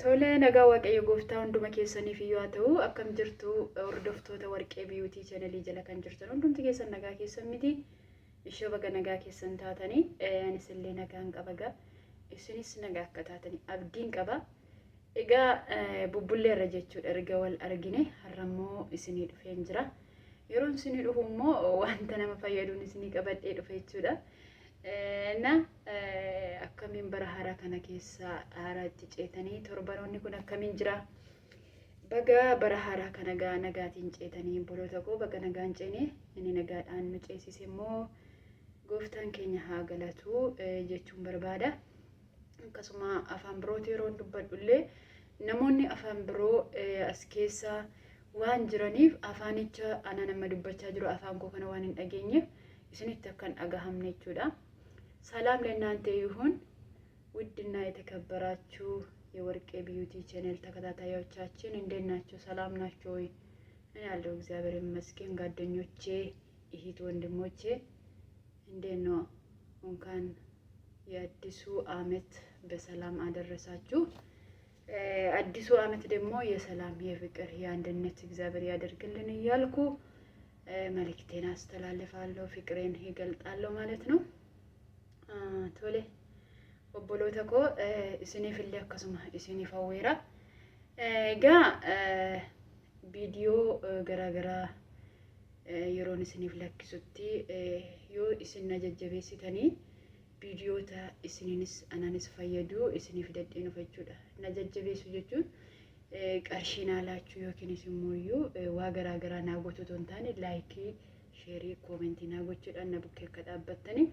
Tole, nagaa Waaqayyo gooftaa hunduma keessaniif iyyuu haa ta'u. Akkam jirtu, hordoftoota Warqee Beauty channelii jala kan jirtan hundumti keessan? Nagaa keessan miti? Ishoo, baga nagaa keessan taatanii. Anis illee nagaan qaba gaa. Isinis nagaa akka taatanii abdiin qaba. Egaa bubbulleerra jechuudha erga wal argine. Har'ammoo isinii dhufeen jira. Yeroon isinii dhufu immoo wanta nama fayyaduun isinii qabadhee dhufe jechuudha. Na akkamiin bara haaraa kana keessa haaraa itti ceetanii? Torbanoonni kun akkamiin jira? Baga bara haaraa kana gaa nagaatiin ceetanii, obboloota koo. Baga nagaan ceene. Inni nagaadhaan nu ceesise immoo gooftaan keenya haa galatu jechuun barbaada. Akkasuma afaan birooti yeroo dubbadhu illee namoonni afaan biroo as keessa waan jiraniif, afaanicha ana nama dubbachaa jiru afaan koo kana waan hin dhageenyeef isinitti akka hin dhagahamne jechuudha. ሰላም ለእናንተ ይሁን፣ ውድና የተከበራችሁ የወርቄ Beauty channel ተከታታዮቻችን፣ እንዴት ናችሁ? ሰላም ናችሁ ወይ? እኔ ያለው እግዚአብሔር ይመስገን። ጓደኞቼ፣ እህት ወንድሞቼ፣ እንዴት ነው? እንኳን የአዲሱ አመት በሰላም አደረሳችሁ። አዲሱ አመት ደግሞ የሰላም፣ የፍቅር፣ የአንድነት እግዚአብሔር ያደርግልን እያልኩ መልእክቴን አስተላልፋለሁ፣ ፍቅሬን ይገልጣለሁ ማለት ነው። Tole, obboloota koo, isiniif illee akkasuma isiniif hawweera. Egaa viidiyoo garaagaraa yeroon isiniif lakkisutti yoo isin na jajjabeessitanii, viidiyoota isiniinis ananis fayyadu isiniif fidadheen dhufa jechuudha. Na jajjabeessu jechuun qarshii naa laachuu yookiinis immoo waa garaagaraa naa gochuu otoo hin taane, like, share, comment naa gochuudhaan na bukkee akka dhaabbattanii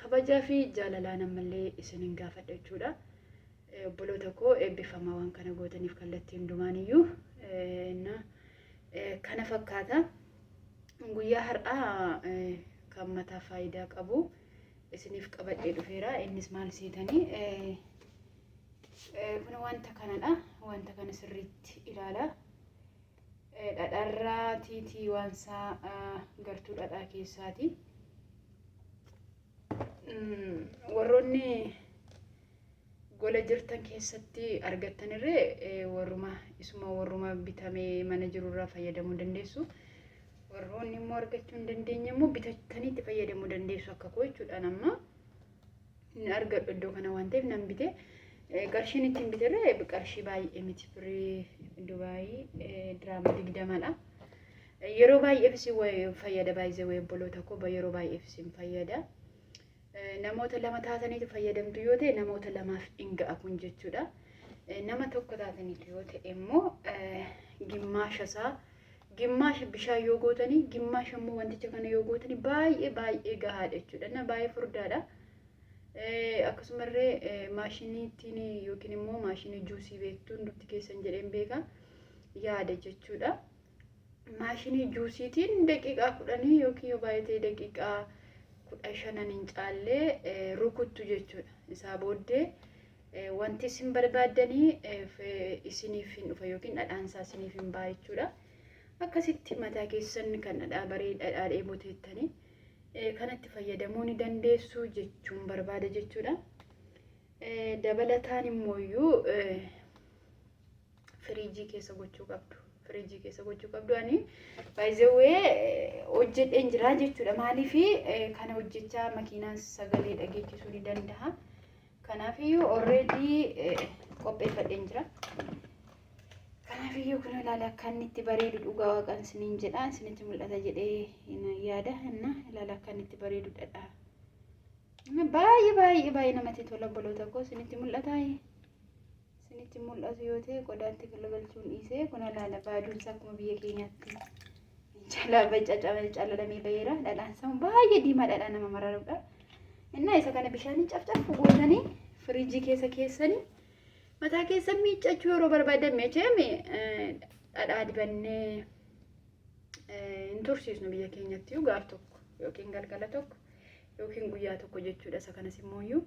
kabajaa fi jaalalaan ammallee isinin gaafadha jechuudha. Obboloota koo, eebbifamaa waan kana gootaniif kallattii hundumaaniyyuu. Kana fakkaata. Guyyaa har'aa kan mataa faayidaa qabu isiniif qabadhee dhufeera. Innis maal seetanii? Kun wanta kanadha. Wanta kana sirriitti ilaala. Dhadharraa tiitii waansaa gartuu dhadhaa keessaati. Warroonni gola jirtan keessatti argattanirree warruma isuma warruma bitamee mana jirurraa fayyadamuu dandeessu. Warroonni immoo argachuu hin dandeenye immoo bitattanii itti fayyadamuu dandeessu akka koo jechuudhaan. Amma hin argadhu iddoo kana waan ta'eef nan bite. Qarshiin ittiin biterree qarshii baay'ee miti, firii Dubaayii diraama 20dha. Yeroo baay'eef isin fayyada, baay'ee obboloota koo, yeroo baay'eef isin fayyada. Namoota lama taataniitu fayyadamtu yoo ta'e, namoota lamaaf hin ga'a kun jechuudha. Nama tokko taataniitu yoo ta'e immoo, gimmaasha isaa gimmaasha bishaan yoo gootanii, gimmaasha immoo wanticha kana yoo gootanii, baay'ee baay'ee gahaadha jechuudha. Na baay'ee furdaadha. Akkasumallee maashiniitiin yookiin immoo maashinii juusii beektu hundumti keessan jedheen beeka yaada jechuudha. Maashinii juusiitiin daqiiqaa 10 yookiin yoo baay'ate daqiiqaa 15n hin caallee rukuttu jechuudha. Isaa booddee wanti isin barbaaddanii isiniif hin dhufa yookiin dhadhaansaa isiniif hin ba'a jechuudha. Akkasitti mataa keessan kan dhadhaa baree dhadhaa dheeboteettanii kanatti fayyadamuu ni dandeessu jechuun barbaada jechuudha. Dabalataan immoo firiijii keessa gochuu qabdu. Firiijii keessa gochuu qabdu. Ani baay'ee hojjedheen jira jechuudha. Maaliif kana hojjechaa makiinaan sagalee dhageechisuu ni danda'a. Kanaafiyyuu already qopheeffadheen jira. Kanaafiyyuu kun ilaala akka inni itti bareedu, dhugaa waaqaan isiniin jedha, isinitti mul'ata jedhee yaada. Inna ilaala akka inni itti bareedu dhadhaa. Baay'ee baay'ee baay'ee namatti tola, obboloota koo. Isinitti mul'ataa? Isinitti mul'atu yoo ta'e qodaatti galagalchuun dhiisee. Kun ilaala, baaduunsa akkuma biyya keenyaatti jalaa calalamee baheera. Dhadhaan isaa baay'ee diimaa, dhadhaa nama mararudha. Innaa isa kana bishaaniin cafcafu gootanii firiijii keessa keessanii mataa keessan miiccachuu yeroo barbaadan, meecheemi dhadhaa dibannee hin tursiisnu biyya keenyatti, gaaf tokko yookiin galgala tokko yookiin guyyaa tokko jechuudha. Isa kanas immoo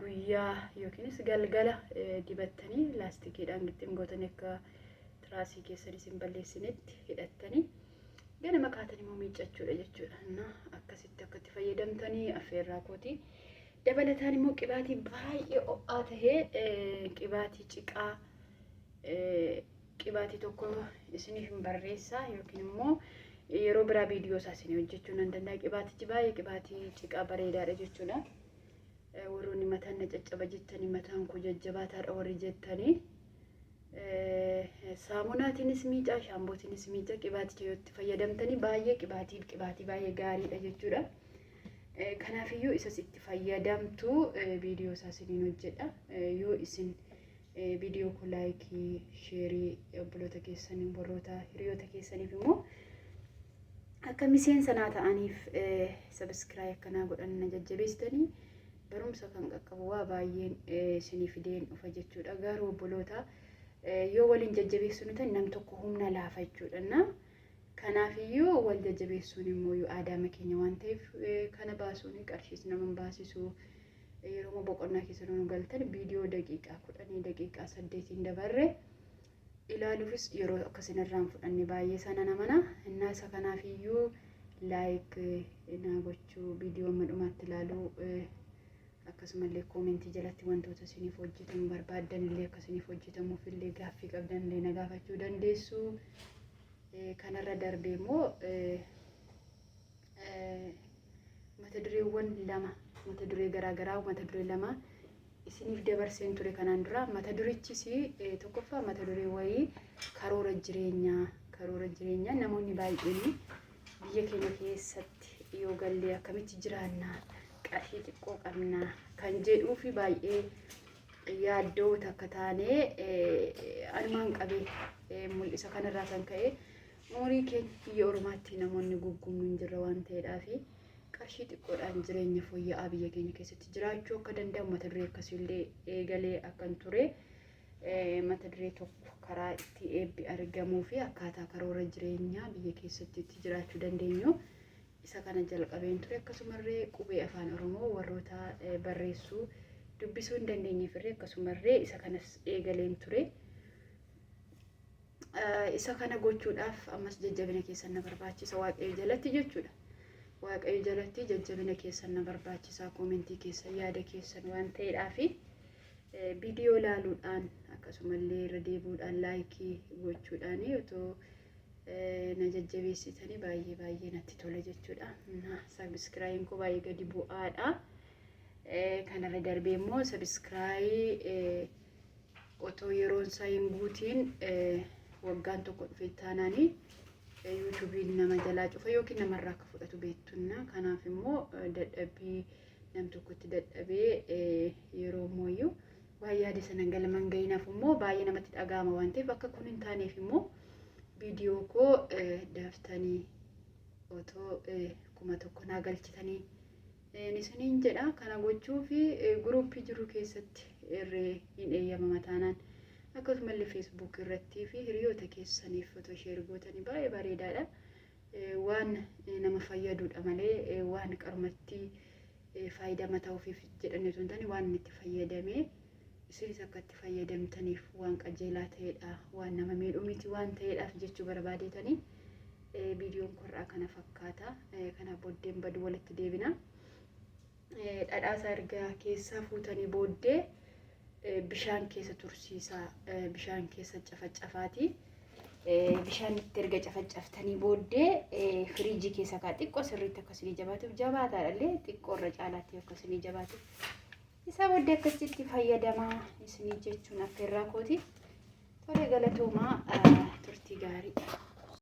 guyyaa yookiinis galgala dibattanii, laastikiidhaan gixxim gootanii, akka tiraasii keessan isin balleessinetti hidhattanii, ganama kaatan immoo miiccachuudha jechuudha. Akkasitti akkatti fayyadamtanii affeerraa kooti. Dabalataan immoo qibaatii baay'ee ho'aa tahee qibaatii ciqaa qibaatii tokko isiniif hin barreessa yookiin immoo yeroo biraa viidiyoo isaa isinii hojjechuu nan danda'a. Qibaatichi baay'ee qibaatii ciqaa bareedaadha jechuudha. Warroonni mataan na caccaba jettanii, mataan koo jajjabaataadha warri jettanii, saamunaatiinis miicaa, shaambootiinis miicaa, qibaaticha yoo itti fayyadamtanii baay'ee qibaatii baay'ee gaariidha jechuudha. Kanaafiyyuu isas itti fayyadamtu, viidiyoo isaa isiniin hojjedha. Yoo isin viidiyoo koo like, share, obboloota keessanii, warroota hiriyoota keessaniif immoo akka miseensa naa ta'aniif subscribe akkanaa godhan na jajjabeessitanii barumsa kan qaqqabu waa baay'een isinii fideen dhufa jechuudha. Garuu obboloota, yoo waliin jajjabeessinu ta'e nam tokko humna laafa jechuudha. Kanaafiyyuu wal jajjabeessuun immoo yoo aadaama keenya waan ta'eef, kana baasuun qarshiis nama hin baasisu. Yeroo boqonnaa keessa nu galtan viidiyoo daqiiqaa 10, daqiiqaa 8n dabarre ilaaluufis yeroo akkasin irraan fudhanne baay'ee sana namana. Innaa isa kanaafiyyuu like naa gochuu, viidiyoo amma dhumaatti ilaaluu, akkasumallee comment jalatti wantoota isiniif hojjetamu barbaaddan illee, akka isiniif hojjetamuuf illee gaaffii qabdan illee na gaafachuu dandeessu. Kanarra darbee immoo mata dureewwan lama, mata duree garaagaraa, mata duree lama isiniif dabarseen ture kanaan dura. Mata durichis tokkoffaa mata duree wayii karoora jireenyaa. Karoora jireenyaa, namoonni baay'een biyya keenya keessatti yoo gallee akkamitti jiraannaa, qarshii xiqqoo qabnaa kan jedhuu fi baay'ee yaaddoo takka taanee anumaan qabee mul'isa. Kanarraa kan ka'e umurii keenya biyya ormaatti namoonni guggumnu hin jirre waan ta'eedhaafi qarshii xiqqoodhaan jireenya fooyya'aa biyya keenya keessatti jiraachuu akka danda'amu mata duree akkasiillee eegalee akkan ture, mata duree tokko karaa itti eebbi argamuu fi akkaataa karoora jireenyaa biyya keessatti itti jiraachuu dandeenyu isa kana jalqabeen ture. Akkasumallee qubee Afaan Oromoo warroota barreessuu dubbisuu hin dandeenyeef illee akkasumallee isa kanas eegaleen ture. Isa kana gochuudhaaf ammas jajjabina keessan na barbaachisa, Waaqayyo jalatti jechuudha. Waaqayyo jalatti jajjabina keessan na barbaachisa, comment keessan, yaada keessan waan ta'eedhaafi viidiyoo ilaaluudhaan, akkasumallee irra deebi'uudhaan like gochuudhaan otoo na jajjabeessitanii baay'ee baay'ee natti tola jechuudha. Subscribeiin koo baay'ee gadi bu'aadha. Kanarra darbee immoo subscribe otoo yeroon isaa hin guutiin waggaan tokko dhufe taanaanii YouTubeiin nama jalaa cufa yookiin namarraa akka fudhatu beektunna. Kanaaf immoo dadhabbii nam tokkotti dadhabee yeroo mooyyuu waan yaade sana galman gahinaaf immoo baay'ee namatti dhaga'ama waan ta'eef, akka kun hin taaneef immoo viidiyoo koo daftanii otoo 1000 naa galchitanii isiniin jedha. Kana gochuu fi group jiru keessatti irree hin eeyyamama taanaan, akkasumallee Facebook irrattii fi hiriyoota keessaniif otoo share gootanii baay'ee bareedaadha. Waan nama fayyadudha malee waan qarmatti faayidaa mataa ofiif jedhanii osoo hin taane, waan inni itti fayyadamee isinis akka itti fayyadamtaniif waan qajeelaa ta'edha, waan nama miidhu miti waan ta'eedhaaf jechuu barbaadeetanii viidiyoon korraa kana fakkaata. Kanaaf booddeen badu walitti deebina. Dhadhaasaa erga keessaa fuutanii booddee bishaan keessa tursiisaa, bishaan keessa cafacafaati. Bishaan itti erga cafacaftanii booddee firiijii keessa kaa, xiqqoo sirriitti akkasinii jabaatuuf, jabaataadha xiqqoo irra caalaatti akkasinii jabaatuuf. Isaa booddee akkasitti fayyadamaa isinii jechuun affeerraa kooti. Tole, galatoomaa.